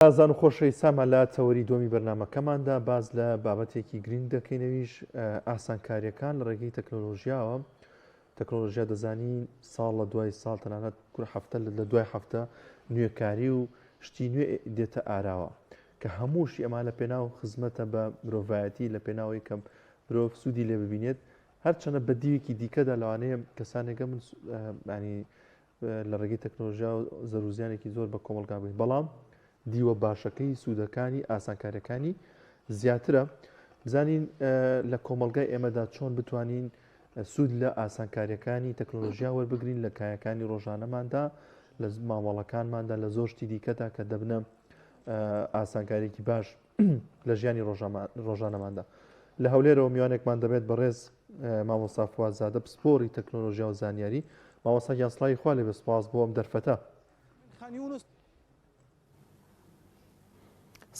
ئازیزان و خۆشەویستانمان لە تەوەری دووەمی بەرنامەکەماندا باس لە بابەتێکی گرنگ دەکەین ئەویش ئاسانکاریەکان لە ڕێگەی تەکنۆلۆژیاوە تەکنۆلۆژیا دەزانی ساڵ لە دوای ساڵ تەنانەت کورە هەفتە لە دوای هەفتە نوێکاری و شتی نوێ دێتە ئاراوە کە هەمووشی ئەمان لە پێناو خزمەتە بە مرۆڤایەتی لە پێناوەی کەم مرۆڤ سوودی لێ ببینێت هەرچەنە بە دیوێکی دیکەدا لەوانەیە کەسانێکە من ینی لە ڕێگەی تەکنۆلۆژیا زەروزیانێکی زۆر بە کۆمەڵگا بووین بەڵام دیوە باشەکەی سوودەکانی ئاسانکاریەکانی زیاترە بزانین لە کۆمەڵگای ئێمەدا چۆن بتوانین سوود لە ئاسانکاریەکانی تەکنۆلۆژیا وەربگرین لە کایەکانی ڕۆژانەماندا لە مامەڵەکانماندا لە زۆر شتی دیکەدا کە دەبنە ئاسانکاریکی باش لە ژیانی ڕۆژانەماندا. لە هەولێرەوە میوانێکمان دەبێت بەڕێز مامۆستا فواد زادە پسپۆڕی تەکنۆلۆژیا و زانیاری. مامۆستا گیان سڵاوی خوا لێبێ سپاس بۆ ئەم دەرفەتە.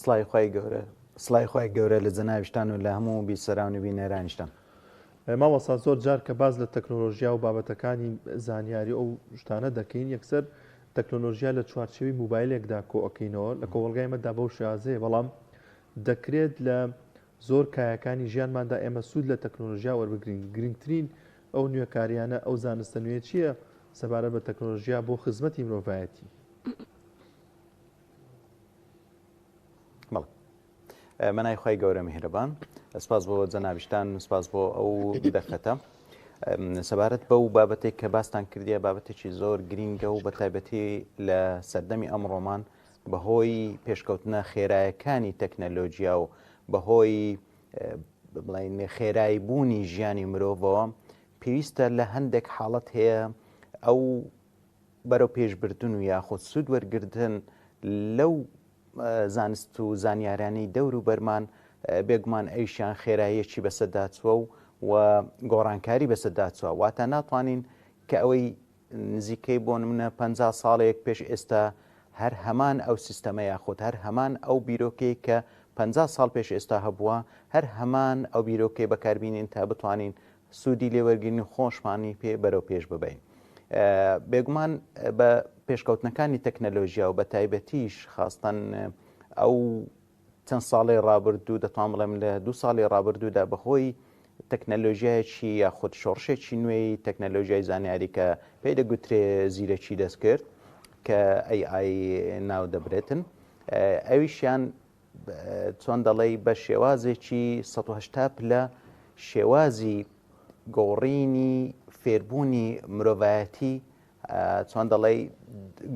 سڵاوی خوای گەورە سڵاوی خوای گەورە لە جەنابیشتان و لە هەموو بیسەران و بینەرانیشتان. مامۆستا زۆر جار کە باس لە تەکنۆلۆژیا و بابەتەکانی زانیاری ئەو شتانە دەکەین یەکسەر تەکنۆلۆژیا لە چوارچێوەی موبایلێکدا کۆئەکەینەوە لە کۆمەڵگای ئێمەدا بەو شێوازەیە بەڵام دەکرێت لە زۆر کایەکانی ژیانماندا ئێمە سوود لە تەکنۆلۆژیا وەربگرین گرنگترین ئەو نوێکاریانە ئەو زانستە نوێ چییە سەبارەت بە تەکنۆلۆژیا بۆ خزمەتی مرۆڤایەتی؟ بەڵێ بەناوی خوای گەورە میهرەبان سپاس بۆ جەنابیشتان سپاس بۆ ئەو دەرفەتە سەبارەت بەو بابەتێک کە باستان کردیە بابەتێکی زۆر گرینگە و بە تایبەتی لە سەردەمی ئەمڕۆمان بەهۆی پێشکەوتنە خێرایەکانی تەکنەلۆجیا و بەهۆی بڵین خێرایی بوونی ژیانی مرۆڤەوە پێویستە لە هەندێک حاڵەت هەیە ئەو بەرەو پێشبردن و یاخود سوود وەرگتن لەو زانست و زانیارانەی دەور و بەرمان بێگومان ئەویشیان خێراییەکی بەسەردا چووە و و گۆڕانکاری بەسەردا چووە واتە ناتوانین کە ئەوەی نزیکەی بۆ نمونە 50 ساڵێک پێش ئێستا هەر هەمان ئەو سیستەمە یاخود هەر هەمان ئەو بیرۆکەی کە 50 ساڵ پێش ئێستا هەبووە هەر هەمان ئەو بیرۆکەی بەکاربینین تا بتوانین سوودی لێوەرگین و خۆشمانی پێ بەرەو پێش ببین. بێگومان بە پێشکەوتنەکانی تەکنەلۆژیا و بە تایبەتیش خاستەن ئەو چەند ساڵی ڕابردوو دەتوان بڵێم لە دوو ساڵی ڕابردوودا بەهۆی تەکنەلۆژیایەکی یاخود شۆڕشێکی نوێی تەکنەلۆژیای زانیاری کە پێی دەگوترێ زیرەکی دەستکرد کە AI ناو دەبرێتن ئەویشیان چۆن دەڵێی بە شێوازێکی 180 پلە شێوازی گۆڕینی فێربوونی مرۆڤایەتی چۆن دەڵێی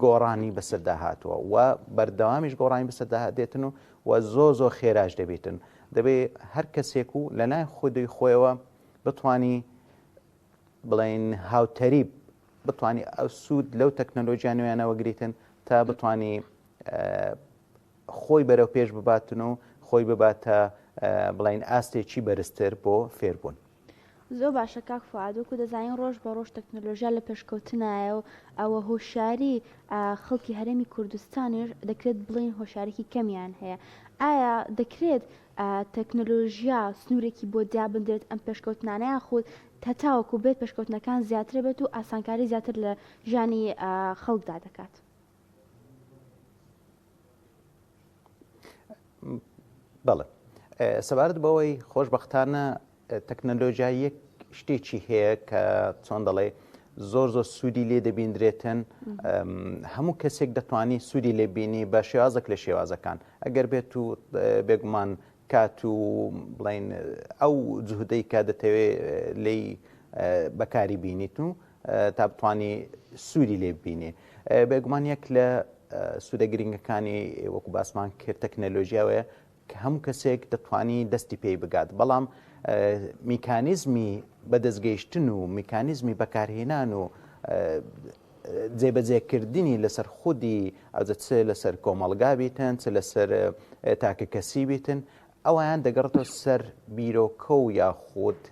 گۆڕانی بەسەردا هاتووە و بەردەوامیش گۆڕانی بەسەردا دێتن و و زۆ زۆر خێراش دەبێتن دەبێ هەر کەسێک و لەلای خودی خۆیەوە بتانی بڵین هاوتەریب بتانی ئەو سوود لەو تەکنەلۆژیا نوێیانەوە گریتن تا بتانی خۆی بەرەو پێش بباتن و خۆی بباتە بڵین ئاستێکی بەرزتر بۆ فێربوون. زۆر باشە کاک فوئاد وەکو دەزانین ڕۆژ بە ڕۆژ تەکنەلۆژیا لە پێشکەوتنایە و ئەوە هۆشیاری خەڵکی هەرێمی کوردستانیش دەکرێت بڵێین هۆشیارێکی کەمیان هەیە ئایا دەکرێت تەکنەلۆژیا سنوورێکی بۆ دابندرێت ئەم پێشکەوتنانە یاخود هەتاوەکو بێت پێشکەوتنەکان زیاتر بێت و ئاسانکاری زیاتر لە ژیانی خەڵکدا دەکات؟ بەڵێ سەبارەت بەوەی خۆشببختانە تەکنەلۆژیا یەک شتێکی هەیە کە چۆن دەڵێ زۆر زۆر سوودی لێ دەبیندرێتن هەموو کەسێک دەتوانی سوودی لێ بینی بە شێوازێک لە شێوازەکان ئەگەر بێت و بێگومان کات و بڵین ئەو جوهدەی کە دەتەوێ لێی بەکاری بینیت و تا بتانی سوودی لێ ببینێ بێگومان یەک لە سوودە گرنگەکانی وەکو باسمان کرد تەکنەلۆژیاوەیە کە هەموو کەسێک دەتوانی دەستی پێی بگات بەڵام میکانیزمی بەدەستگەیشتن و میکانیزمی بەکارهێنان و جێبەجێکردنی لەسەر خودی ئەوجە چ لەسەر کۆمەڵگا بیتن چ لەسەر تاکە کەسی بیتن ئەویان دەگەڕێتەوە سەر بیرۆکە و یاخود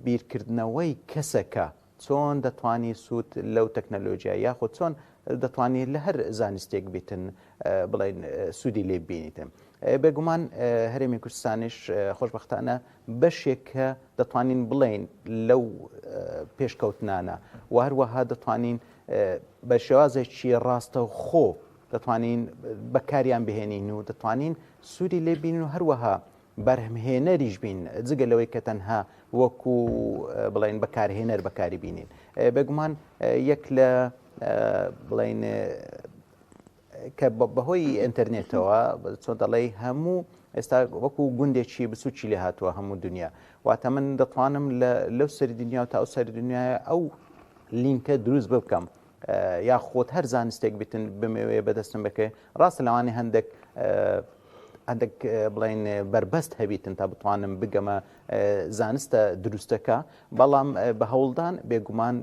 بیرکردنەوەی کەسەکە چۆن دەتوانی سوود لەو تەکنەلۆژیا یاخود چۆن دەتوانی لە هەر زانستێک بیتن بڵین سوودی لێ بینیتن بێگومان هەرێمی کوردستانیش خۆشببختانە بەشێک کە دەتوانین بڵین لەو پێشکەوتنانە و هەروەها دەتوانین بە شێوازێکی ڕاستەوخۆ. دەتوانین بەکاریان بهێنین و دەتوانین سوودی لێ بینین و هەروەها بەرهەمهێنەریش بین جگە لەوەی کە تەنها وەکو بڵێن بەکارهێنەر بەکاری بینین. بێگومان یەک لە بڵێن کە بەهۆی ئینتەرنێتەوە چۆن دەڵێی هەموو ئێستا وەکو گوندێکی بچوکی لێ هاتووە هەموو دنیا واتە من دەتوانم لەو سەری دنیا و تا ئەو سەری دنیاە ئەو لینکە دروست بکەم یا خۆت هەر زانستێک بتن بمەوێ بەدەستم بکەێ ڕاستە لەوانێ هەندێک هەندێک بڵین بربەست هەبیتن تا بتوانم بگەمە زانستە دروستەکە بەڵام بە هەوڵدان بێگومان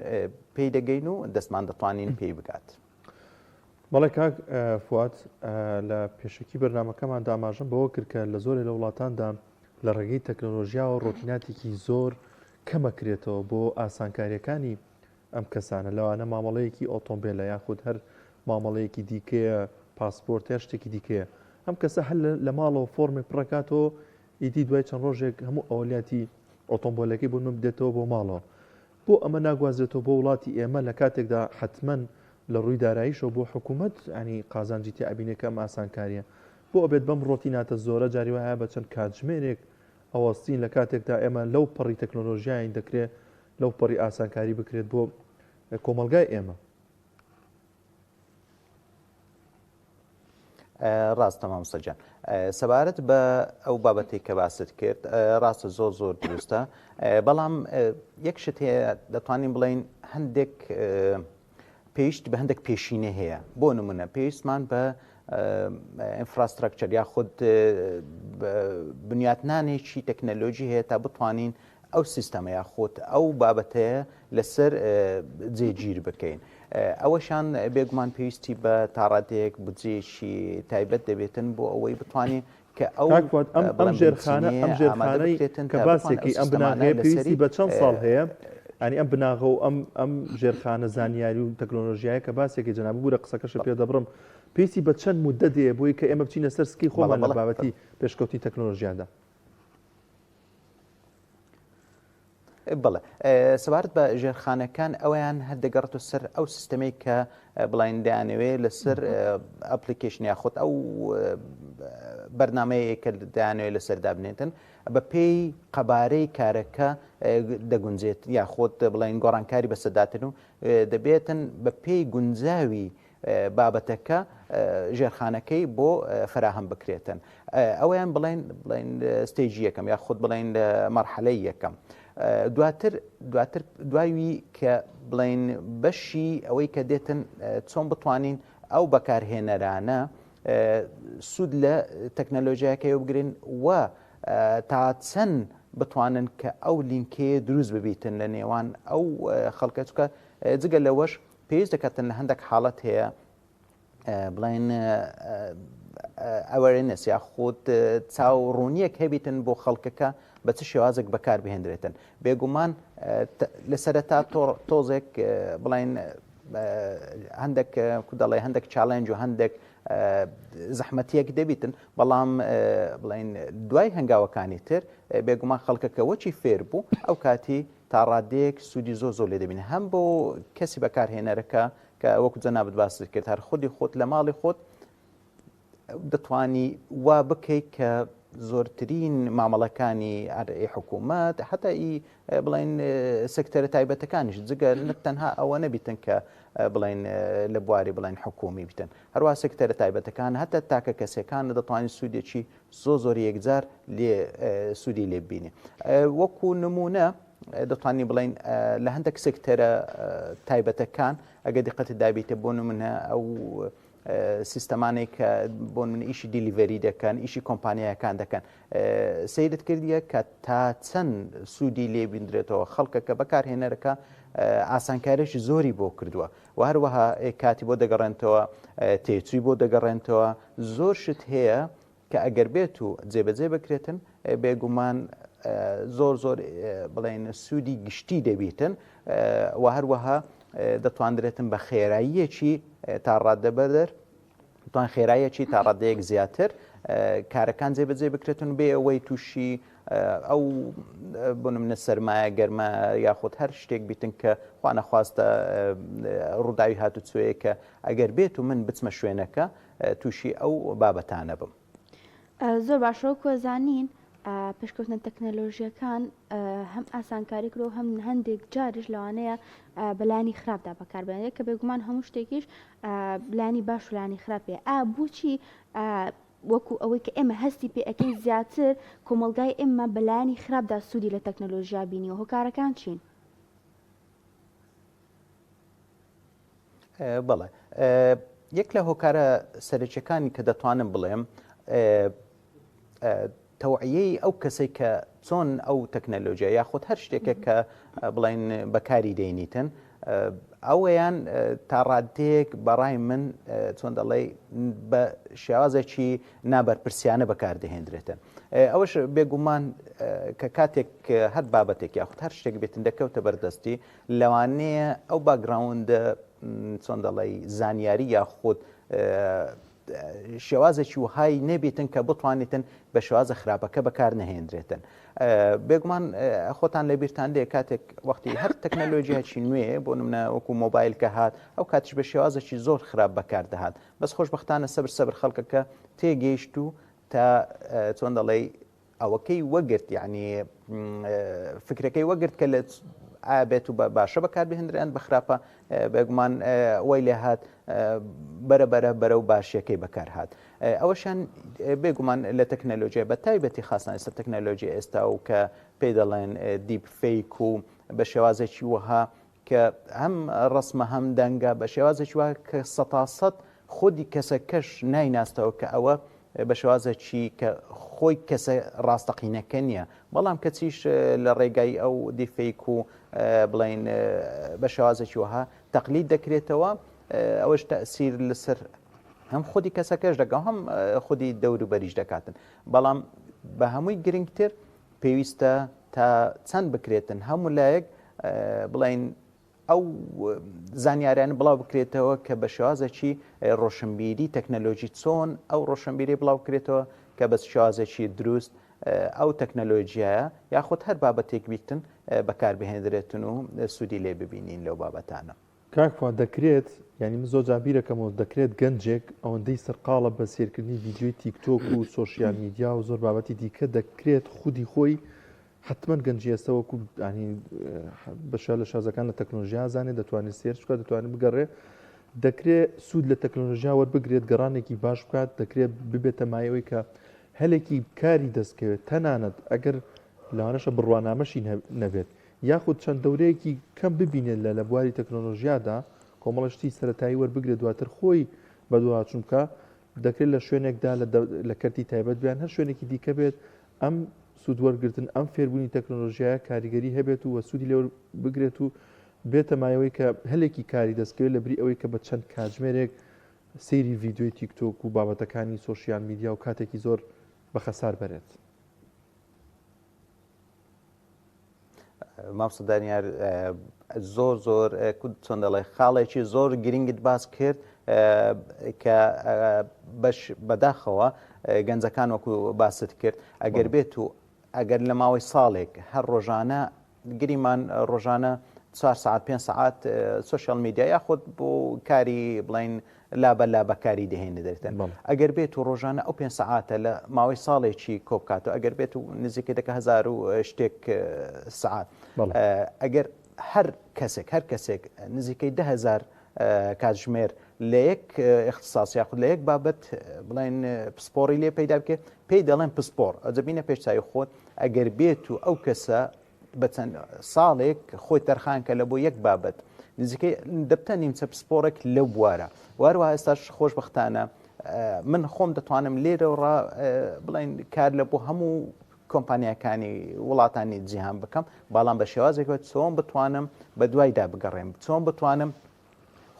پێی دەگەین و دەستمان دەتوانین پێی بگات. بەڵێ کاک فواد لە پێشەکی بەرنامەکەماندا ئاماژەم بەوە کرد کە لە زۆرێ لە وڵاتاندا لە ڕێگەی تەکنۆلۆژیاوە ڕۆتیناتێکی زۆر کەمەکرێتەوە بۆ ئاسانکاریەکانی ئەم کەسانە لەوانە مامەڵەیەکی ئۆتۆمبیلە یاخود هەر مامەڵەیەکی دیکەیە پاسپۆرت یا شتێکی دیکەیە ئەم کەسە هەر لە ماڵەوە فۆرمێک پڕەکاتەوە ئیدی دوای چەند ڕۆژێک هەموو ئەولیاتی ئۆتۆمبیلەکەی بۆ من بدێتەوە بۆ ماڵەوە بۆ ئەمە ناگوازرێتەوە بۆ وڵاتی ئێمە لە کاتێکدا حەتمەن لە ڕووی داراییشەوە بۆ حکوومەت ینی قازانجی تیا ئەبینێ کە ئەم ئاسانکارییە بۆ ئەبێت بەم ڕۆتیناتە زۆرە جاری وایە بە چەند کاتژمێرێک ئەوەستین لە کاتێکدا ئێمە لەو پەڕی تەکنۆلۆژیاین دەکرێ لەو پەڕی ئاسانکاری بکرێت بۆ کۆمەڵگای ئێمە. ڕاستە مامۆستا گیان سەبارەت بە ئەو بابەتێک کە باست کرد ڕاستە زۆر زۆر دروستە بەڵام یەک شت هەیە دەتوانین بڵین هەندێک پێویست بە هەندێک پێشینە هەیە بۆ نمونە پێویستمان بە infrastructure یاخود بنیاتنانێکی تەکنەلۆژی هەیە تا بتوانین ئەو سیستەمە یاخود ئەو بابەتەیە لەسەر جێگیر بکەین. ئەوەشان بێگومان پێویستی بە تاڕادەیەک بودجەیەکی تایبەت دەبێتن بۆ ئەوەی بتوانین کە ئەو ئەم ژێرخانە ئەم ژێرخانەی کە باسێکی ئەم بناغەیە پێویستی بە چەند ساڵ هەیە ئەنی ئەم بناغە و ئەم ئەم ژێرخانە زانیاری و تەکنۆلۆژیایە کە باسێکی جەناب بورە قسەکەشە پێ دەبڕم پێویستی بە چەند مدە دەیە بۆی کە ئێمە بچینە سەر سکی خۆمان لە بابەتی پێشکەوتنی تەکنۆلۆژیادا. بەڵێ سەبارەت بە ژێرخانەکان ئەویان هەر دەگەڕێتەوە سەر ئەو سیستەمەی کە بڵین دەیانەوێ لەسەر application یاخود ئەو بەرنمەیە کە دەیانەوێت لەسەر دابنێتن بە پێی قەبارەی کارەکە دەگونجێت یاخود بڵین گۆڕانکاری بەسەداتن و دەبێتن بە پێی گونجاوی بابەتەکە ژێرخانەکەی بۆ فەراهەم بکرێتن ئەوەیان بڵێن بڵێن stage ی یەکەم یا خود بڵێن لە مەرحەلەی یەکەم دواتر دواتر دوایوی کە بڵێن بەشی ئەوەی کە دێتن چۆن بتوانین ئەو بەکارهێنەرانە سوود لە تەکنەلۆژیاکەی بگرن و تا چەند بتوانن کە ئەو لینکەیە دروست ببیتن لە نێوان ئەو خەڵکە چکە جگە لەوەش پێویست دەکاتن لە هەندێک حاڵەت هەیە بڵێن awareness یاخود چاو ڕوونیەک هەبیتن بۆ خەڵکەکە بە چ شێوازێک بەکار بهێنرێتن بێگومان لە سەرەتا تۆزێک بڵین هەندێک دەڵێ هەندێک challenge و هەندێک زەحمەتیەک دەبیتن بەڵام بڵین دوای هەنگاوەکانی تر بێگومان خەڵکەکە وەچی فێر بوو ئەو کاتی تا ڕادەیەک سوودی زۆر زۆر لێ دەبینن هەم بۆ کەسی بەکارهێنەرەکە کە وەکو جەنابت باست کرد هەر خودی خۆت لە ماڵی خۆت دەتوانی وا بکەیت کە زۆرترین مامەڵەکانی ئەرئی حکوومەت حتا ئی بڵین سێکتەرە تایبەتەکانیش جگە نەک تەنها ئەوە نەبیتن کە بڵین لە بواری بڵین حکومی بیتن هەروە سێکتەرە تایبەتەکان هەتا تاکە کەسەکان دەتوانین سوودێکی زۆر زۆر یەکجار لێ سوودی لێ ببینێ وەکو نمونە دەتوانین بڵین لە هەندێک سێکتەرە تایبەتەکان ئەگە دیقەت دابیتە بۆ نمونە ئەو سیستەمانێک کە بۆ من ئیشی delivery دەکەن ئیشی کۆمپانیایەکان دەکەن سیرت کردیە کە تا چەند سوودی لێ بیندرێتەوە خەڵکەکە بەکارهێنەرەکە ئاسانکارێکی زۆری بۆ کردووە و هەروەها کاتی بۆ دەگەڕێنتەوە تێچووی بۆ دەگەڕێنتەوە زۆر شت هەیە کە ئەگەر بێت و جێبەجێ بکرێتن بێگومان زۆر زۆر بڵێن سوودی گشتی دەبیتن و هەروەها دەتواندرێتن بە خێراییەکی تا ڕادەبەدەر توان خێرایەکی تا ڕادەیەک زیاتر کارەکان جێبەجێ بکرێتن بێ ئەوەی تووشی ئەو بۆ نمونە سەرمایە گەرمە یاخود هەر شتێک بیتن کە خوانەخواستە ڕووداوی هاتوچۆیە کە ئەگەر بێت و من بچمە شوێنەکە تووشی ئەو بابەتانە بم. زۆر باشە وەکو ئەزانین پێشکەوتنە تەکنەلۆژیەکان هەم ئاسانکاری کرۆ هەم هەندێک جاریش لەوانەیە بەلانی خراپدا بەکاربێنێت کە بێگومان هەموو شتێکیش لانی باش و لانی خراپێ ئا بۆچی وەکو ئەوەی کە ئێمە هەستی پێ ئەەکەین زیاتر کۆمەلگای ئێمە بەلایانی خراپدا سوودی لە تەکنەلۆژیا بینی و هۆکارەکان چین؟ بەڵێ یەک لە هۆکارە سەرەکیەکانی کە دەتوانم بڵێم تەوعیەی ئەو کەسێک کە چۆن ئەو تەکنەلۆژیا یاخود هەر شتێکە کە بڵین بەکاری دێنیتن ئەوەیان تا ڕادەیەک بەڕای من چۆن دەڵێ بە شێوازێکی نابەرپرسیانە بەکاردەهێندرێتن ئەوەش بێگومان کە کاتێک هەر بابەتێک یاخود هەر شتێک بێتن دەکەوتە بەردەستی لەوانەیە ئەو باگراوندە چۆن دەڵێی زانیاری یاخود شێوازێکی وهای نەبیتن کە بتوانیتن بە شێوازە خراپەکە بەکار نەهێنرێتن بێگومان خۆتان لە بیرتان دێ کاتێک وەختی هەر تەکنەلۆژیاکی نوێ بۆ نمونە وەکو مۆبایل کە هات ئەو کاتیش بە شێوازێکی زۆر خراپ بەکار دەهات بەس خۆشببختانە سەبر سەبر خەڵکەکە تێگەیشت و تا چۆن دەڵێی ئەوەکەی وەگرت یعنی فکرەکەی وەگرت کە لە ئایا بێت و باشە بەکاربهێنرێن بە خراپە بێگومان وای لێ هات بەرە بەرە بەرە و باشیەکەی بەکارهات ئەوەشان بێگومان لە تەکنەلۆژیای بە تایبەتی خاستان ئێستا تەکنەلۆژی ئێستا و کە پێی دەڵێن deep fake و بە شێوازێکی وەها کە هەم ڕسمە هەم دەنگە بە شێوازێکی وا کە سەتاسەد خودی کەسەکەش نایناستەوە کە ئەوە بە شێوازێکی کە خۆی کەسە ڕاستەقینەکە نییە بەڵام کەچیش لە ڕێگای ئەو deepfake و بڵین بە شێوازێکی وەها تەقلید دەکرێتەوە ئەوەش تەسیر لەسەر هەم خودی کەسەکەش دەکە هەم خودی دەوروبەریش دەکاتن بەڵام بە هەمووی گرنگتر پێویستە تا چەند بکرێتن هەموو لایەک بڵین ئەو زانیاریانە بڵاو بکرێتەوە کە بە شێوازێکی ڕۆشنبیری تەکنەلۆژی چۆن ئەو ڕۆشنبیری بڵاو بکرێتەوە کە بە شێوازێکی دروست ئەو تەکنەلۆژیایە یاخود هەر بابەتێک بیتن بەکاربهێنرێتن و سوودی لێ ببینین لەو بابەتانە. کاک فواد دەکرێت یانی من زۆر جار بیرەکەمەوە دەکرێت گەنجێک ئەوەندەی سەرقاڵە بە سێرکردنی ڤیدیۆی تیک تۆک و سۆشیال میدیا و زۆر بابەتی دیکە دەکرێت خودی خۆی حتمما گەنجی ئێستا وەکو ینی بەشە لە شازەکان لە تەکنۆلژیا زانێت دەتوانێت search بکات دەتوانێت بگەڕێ دەکرێت سوود لە تەکنۆلژیا وەربگرێت گەڕانێکی باش بکات دەکرێت ببێتە مایەوەی کە هەلێکی کاری دەستکەوێت تەنانەت ئەگەر لەوانەشە بڕوانامەشی نەبێت یاخود چەند دەورەیەکی کەم ببینێت لە لە بواری تەکنۆلۆژیادا کۆمەڵە شتی سەرەتایی وەربگرێت دواتر خۆی بەدواچوون بکا دەکرێت لە شوێنێکدا لە کەرتی تایبەت بیان هەر شوێنێکی دیکە بێت ئەم سوود وەرگتن ئەم فێربوونی تەکنۆلۆژیایە کاریگەری هەبێت و وە سوودی لێ بگرێت و بێتە مایەوەی کە هەلێکی کاری دەستکەوێت لە بری ئەوەی کە بە چەند کاتژمێرێک سەیری ڤیدیۆی تیکتۆک و بابەتەکانی سۆشیال میدیا و کاتێکی زۆر بە خەسار بەرێت. مامۆستا دانیار زۆر زۆر چۆن دەڵێ خاڵێکی زۆر گرنگت باس کرد کە بەش بەداخەوە گەنجەکان وەکو باست کرد ئەگەر بێت و ئەگەر لە ماوەی ساڵێک هەر ڕۆژانە گریمان ڕۆژانە 4 ساعت 5 ساعت سوسیال میدیا یاخود بۆ کاری بڵین لا بە لا بەکاری دەهێنێتن ئەگەر بێت و ڕۆژانە ئەو پێ سەعاتە لە ماوەی ساڵێکی کۆبکاتەوە ئەگەر بێت و نزیکە دەکە هزار و شتێک سەعات ئەگەر هەر کەسێک هەر کەسێک نزیکەی دههزار کاتژمێر لە یەک اختصاص یاخود لە یەک بابەت بڵێن پسپۆڕی لێ پەیدا بکەێت پێی دەڵێن پسپۆڕ ئەجەبینە پێشچوی خۆت ئەگەر بێت و ئەو کەسە بە چەند ساڵێک خۆی تەرخان کە لە بۆ یەک بابەت نزیکەی دەبتە نیمچە پسپۆڕێک لەو بوارە واروە ئێستاش خۆشببختانە من خۆم دەتوانم لێرەوە بڵین کار لە بۆ هەموو کۆمپانیەکانی وڵاتانی جیهان بکەم بەڵام بە شێوازێکەوە چۆن بتوانم بە دوایدا بگەڕێم چۆن بتوانم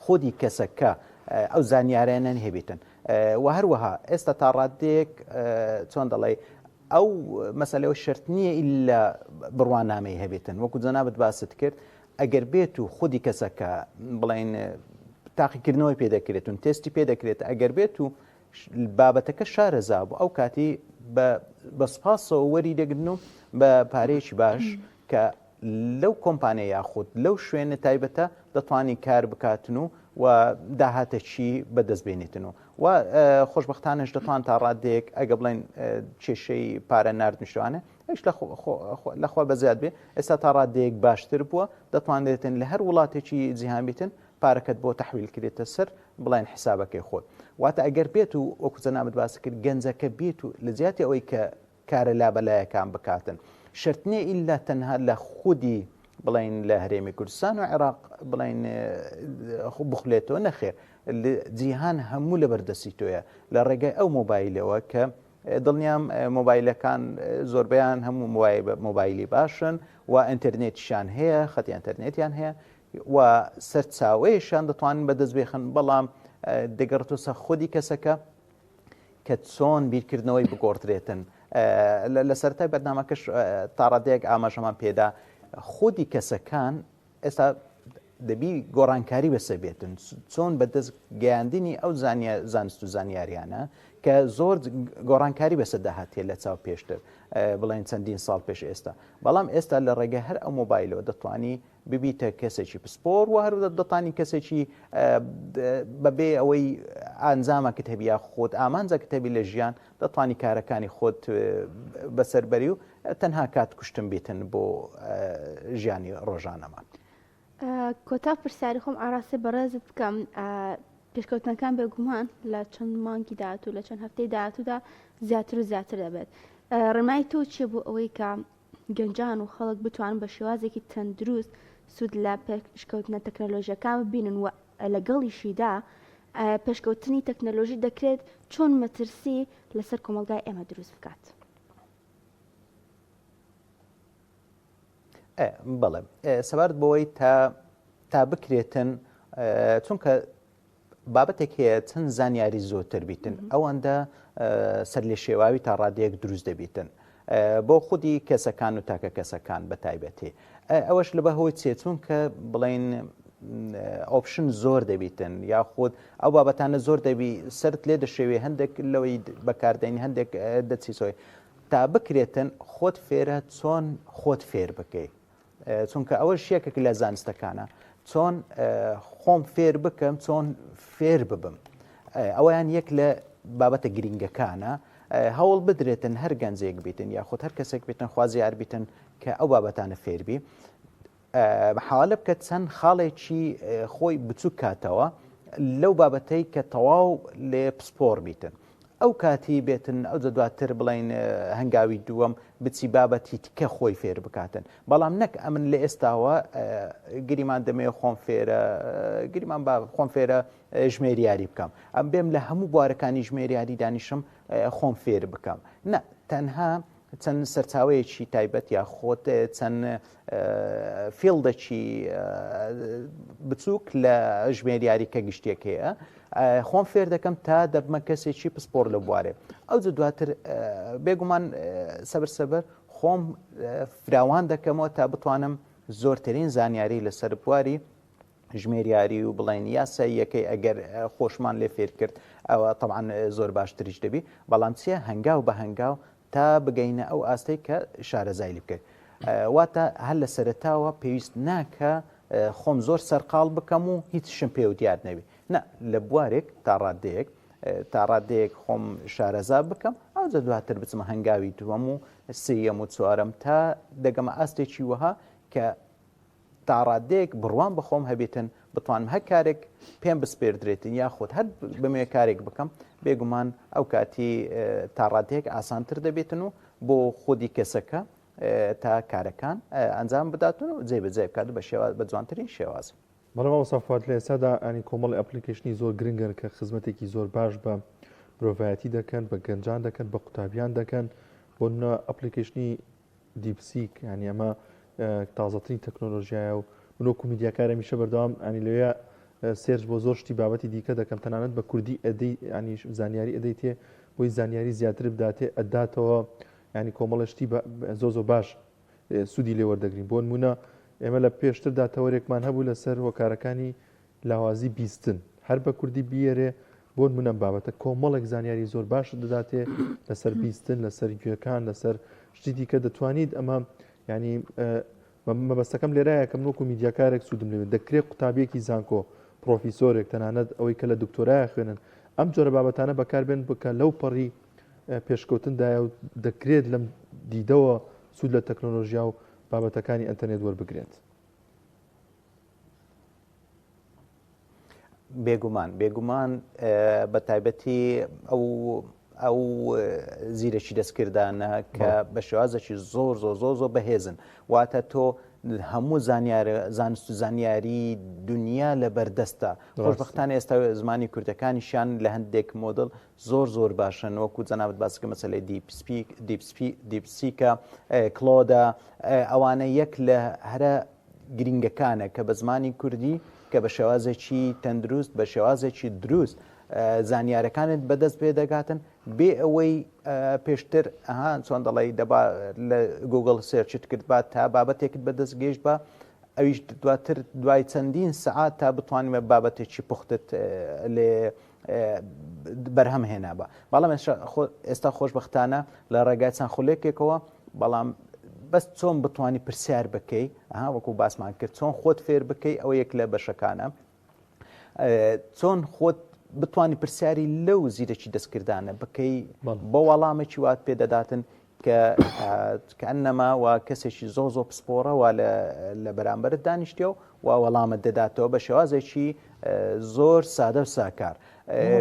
خودی کەسەکە ئەو زانیارانە هەبیتن و هەروەها ئێستا تا ڕادەیەک چۆن دەڵێ ئەو مەسەلەوە شرت نییە ئیلا بڕوانامەی هەبێتن وەکو جەنابت باست کرد ئەگەر بێت و خودی کەسەکە بڵین تاقیکردنەوەی پێ دەکرێت و تێستی پێ دەکرێت ئەگەر بێت و بابەتەکە شارەزا بوو ئەو کاتی بە سپاسەوە وەری دەگرن و بە پارەیەکی باش کە لەو کۆمپانیا یاخود لەو شوێنە تایبەتە دەتوانی کار بکاتن و. و داهاتەکی بەدەست بێنیتن و و خۆشبەختانەش دەتوان تا ڕادەیەک ئەگە بڵێن کێشەی پارە ناردنشوانە ئەویش لەخوا بەزیاد بێ ئێستا تا ڕادەیەک باشتر بووە دەتوانرێتن لە هەر وڵاتێکی جیهان بیتن پارەکەت بۆ تەحویل کرێتە سەر بڵێن حسابەکەی خۆت واتە ئەگەر بێت و وەکو جەنابت باس کرد گەنجەکە بێت و لە جیاتی ئەوەی کە کارە لابەلایەکان بکاتن شەرت نییە ئیلا تەنها لە خودی بڵین لە هەرێمی کوردستان و عێراق بڵین بخلێتەوە نەخێر جیهان هەموو لە بەردەستی تۆیە لە ڕێگای ئەو مۆبایلەوە کە دڵنیام مۆبایلەکان زۆربەیان هەموو مۆبایلی باشن و ئینتەرنێتیشان هەیە خەتی ئینتەرنێتیان هەیە و سەرچاوەیەشیان دەتوانن بەدەست بێخن بەڵام دەگەڕێتەوە سەر خودی کەسەکە کە چۆن بیرکردنەوەی بگۆڕدرێتن لە سەرەتای بەرنامەکەش تاڕادەیەک ئاماژەمان پێدا خودی کەسەکان ئێستا دەبی گۆڕانکاری بەسەر بێتن چۆن بەدەست گەیاندنی ئەو زانست و زانیاریانە کە زۆر گۆڕانکاری بەسەر داهاتێ لە چاو پێشتر بڵێن چەندین ساڵ پێش ئێستا بەڵام ئێستا لە ڕێگە هەر ئەو مۆبایلەوە دەتوانی ببیتە کەسێکی پسپۆر و هەر دەتانی کەسێکی بەبێ ئەوەی ئەنجامەکت هەبی یا خۆت ئامانجەکت هەبی لە ژیان دەتوانی کارەکانی خۆت بەسەر بەری و تەنها کات کوشتن بیتن بۆ ژیانی ڕۆژانەمان. کۆتا پرسیاری خۆم ئاراستەی بەڕێزت بکەم پێشکەوتنەکان بێگومان لە چەند مانگی داهاتوو لە چەند هەفتەی داهاتوودا زیاتر و زیاتر دەبێت ڕێنمایی تۆ چییە بۆ ئەوەی کە گەنجان و خەڵک بتوانن بە شێوازێکی تەندروست سوود لە پێشکەوتنە تەکنەلۆژیەکان ببینن و لەگەڵیشیدا پێشکەوتنی تەکنەلۆژی دەکرێت چۆن مەترسی لەسەر کۆمەڵگای ئێمە دروست بکات؟ بەڵێ سەبارەت بەوەی تا تا بکرێتن چونکە بابەتێک هەیە چەند زانیاری زۆرتر بیتن ئەوەندە سەر لێ شێواوی تا ڕادەیەک دروست دەبیتن بۆ خودی کەسەکان و تاکە کەسەکان بە تایبەتی ئەوەش لە بەهۆی چێ چونکە بڵین option زۆر دەبیتن یاخود ئەو بابەتانە زۆر دەبی سرت لێ دەشێوێ هەندێک لەوەی بەکاردەین هەندێک دەچیسۆی تا بکرێتن خۆت فێرە چۆن خۆت فێر بکەی چونکە ئەوەش یەکێک لە زانستەکانە چۆن خۆم فێر بکەم چۆن فێر ببم ئەویان یەک لە بابەتە گرنگەکانە هەوڵ بدرێتن هەر گەنجێک بیتن یاخود هەر کەسێک بیتن خوازیار بیتن کە ئەو بابەتانە فێربی حاڵە بکە چەند خاڵێکی خۆی بچوک کاتەوە لەو بابەتەی کە تەواو لێ پسپۆر بیتن ئەو کاتی بێتن ئەو دواتر بڵین هەنگاوی دووەم بچی بابەتی تکە خۆی فێر بکاتن بەڵام نەک ئەمن لە ئێستاوە گریمان دەمێ خۆم فێرە گریمان با خۆم فێرە ژمێریاری بکەم ئەم بێم لە هەموو بوارەکانی ژمێریاری دانیشم خۆم فێر بکەم نە تەنها چەند سەرچاوەیەکی تایبەت یاخود چەند field ێکی بچووک لە ژمێریاری کە گشتیەک هەیە خۆم فێر دەکەم تا دەبمە کەسێکی پسپۆر لە بوارێ ئەو دواتر بێگومان سەبر سەبر خۆم فراوان دەکەمەوە تا بتوانم زۆرترین زانیاری لەسەر بواری ژمێریاری و بڵێن یاساییەکەی ئەگەر خۆشمان لێ فێر کرد ئەوە تەبعەن زۆر باشتریش دەبی بەڵام چیە هەنگاو بە هەنگاو تا بگەینە ئەو ئاستەی کە شارەزای لێ بکەیت واتە هەر لە سەرەتاوە پێویست ناکە خۆم زۆر سەرقاڵ بکەم و هیچشم پێ و دیار نەبی نا لە بوارێک تا ڕادەیەک تا ڕادەیەک خۆم شارەزا بکەم ئەوجا دواتر بچمە هەنگاوی دووەم و سێیەم و چوارەم تا دەگەمە ئاستێکی وەها کە تاڕادەیەک بڕوام بە خۆم هەبێتن بتوانم هەر کارێک پێم بسپێردرێتن یاخود هەر بمەوێ کارێک بکەم بێگومان ئەو کاتی تاڕادەیەک ئاسانتر دەبێتن و بۆ خودی کەسەکە تا کارەکان ئەنجام بداتن و جێبەجێ بکات بە شێواز بە جوانترین شێواز. بەڵێ مامۆستا فواد لە ئێستادا ینی کۆمەڵی application ی زۆر گرنگن کە خزمەتێکی زۆر باش بە مرۆڤایەتی دەکەن بە گەنجان دەکەن بە قوتابیان دەکەن بۆ نمونە application ی DeepSeek یانی ئەمە تازەترین تەکنۆلۆژیایە و من وەکو میدیاکار هەمیشە بەردەوام ینی لەوێ search بۆ زۆر شتی بابەتی دیکە دەکەم تەنانەت بە کوردی ئەدەی ینی زانیاری ئەدەی تێ بۆی زانیاری زیاتر بداتێ ئەداتەوە ینی کۆمەڵە شتی زۆ زۆر باش سوودی لێ وەردەگرین بۆ نمونە ئێمە لە پێشتردا تەوەرێکمان هەبوو لەسەر هۆکارەکانی لاوازی بیستن هەر بە کوردی بیەرێ بۆ نمونە ئەم بابەتە کۆمەڵێک زانیاری زۆر باشت دەداتێ لەسەر بیستن لەسەر گوێکان لەسەر شتی دیکە دەتوانیت ئەمە ینی مەبەستەکەم لێرایە کە من وەکو میدیاکارێک سوودم لێ دەکرێت قوتابیەکی زانکۆ پرۆفیسۆرێک تەنانەت ئەوەی کە لە دکتۆرایە خوێنن ئەم جۆرە بابەتانە بەکاربێن بکە لەو پەڕی پێشکەوتندایە و دەکرێت لەم دیدەوە سوود لە تەکنۆلۆژیا و بابەتەکانی ئەتەرنێت وەربگرێت. بێگومان بێگومان بە تایبەتی ئەو ئەو زیرەکی دەستکردانە کە بە شێوازێکی زۆر زۆر زۆر زۆر بەهێزن واتە تۆ هەموو زانیار زانست و زانیاری دنیا لە بەردەستە خۆشببختان ئێستا زمانی کوردەکانیشیان لە هەندێک مۆدل زۆر زۆر باشن وەکو جەنابت باسکە مەسەلەی دیپسپیک دیپسپی دیپسیکە کلۆدە ئەوانە یەک لە هەرە گرنگەکانە کە بە زمانی کوردی کە بە شێوازێکی تەندروست بە شێوازێکی دروست زانیارەکانت بەدەست پێ دەگاتن بێ ئەوەی پێشتر ئەها چۆن دەڵێی دەبا لە گوگل search ت کرد با تا بابەتێکت بەدەست گەیشت بە ئەویش دواتر دوای چەندین سەعات تا بتوانیمە بابەتێکی پوختت لێ بەرهەم هێنابا بەڵام ئێستا خۆشببختانە لە ڕێگای چەند خولێکێکەوە بەڵام بەس چۆن بتانی پرسیار بکەی ئەها وەکو باسمان کرد چۆن خۆت فێر بکەی ئەوە یەک لە بەشەکانە چۆن خۆت بتانی پرسیاری لەو زیرەکی دەستکردانە بکەی بۆ وەڵامێکی وات پێدەداتن کە کەئەنەما و کەسێکی زۆر زۆر پسپۆڕە وا لە بەرامبەرت دانیشتیە و و وەڵامت دەداتەوە بە شێوازێکی زۆر سادە و ساکار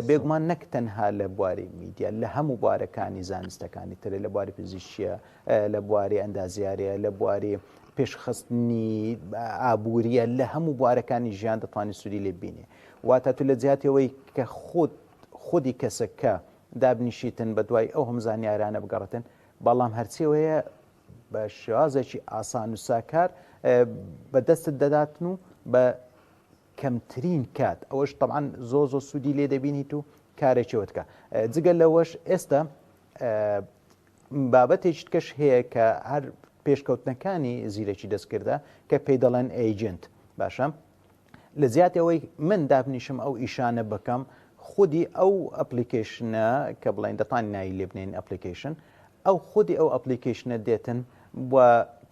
بێگومان نەک تەنها لە بواری میدیا لە هەموو بوارەکانی زانستەکانی ترە لە بواری پزیشکیە لە بواری ئەندازیاریە لە بواری پێشخستنی ئابووریە لە هەموو بوارەکانی ژیان دەتوانانی سوودی لێ بینێ واتە تو لە جیاتەوەی کە خود خودی کەسەکە دابنیشیتن بە دوای ئەو هەم زانیارانە بگەڕێتن، بەڵام هەرچیەوەیە بە شێوازێکی ئاسان و ساکار بە دەستت دەداتن و بە کەمترین کات ئەوەش تەبعەن زۆر زۆر سوودی لێ دەبینیت و کارێکیەوە تکا جگە لەوەش ئێستا بابەتێکی تکەش هەیە کە هەر پێشکەوتنەکانی زیرەکی دەستکردە کە پێی دەڵێن agent باشە لە جیاتی ئەوەی من دابنیشم ئەو ئیشانە بکەم خودی ئەو application ە کە بڵێن دەتوانین ناوی لێ بنێین application ئەو خودی ئەو application ە دێتن و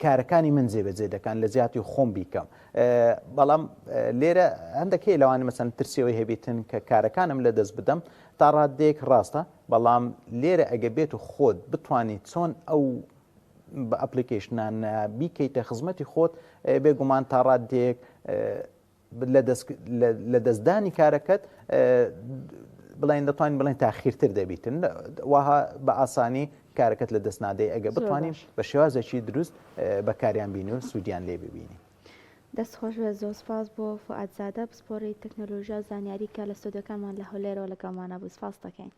کارەکانی من جێبەجێ دەکەن لە جیاتی خۆم بیکەم بەڵام لێرە هەندێک هەیە لەوانە مەسەن ترسیەوەی هەبیتن کە کارەکانم لە دەست بدەم تا ڕاددەیەک ڕاستە بەڵام لێرە ئەگە بێت و خۆت بتانی چۆن ئەو بە application انە بیکەیتە خزمەتی خۆت بێگومان تا ڕاددەیەک لە دەستدانی کارەکەت بڵێن دەتوانین بڵێن تاخیرتر دەبیتن وها بە ئاسانی کارەکەت لە دەست نادەی ئەگە بتوانین بە شێوازێکی دروست بەکاریان بین و سوودیان لێ ببینی. دەست خۆش بێت زۆر سپاس بۆ فوئاد زادە پسپۆڕی تەکنەلۆژیا و زانیاری کە لە ستۆدیۆکانمان لە هەولێرەوە لەگەڵمانە بوو سپاست دەکەین.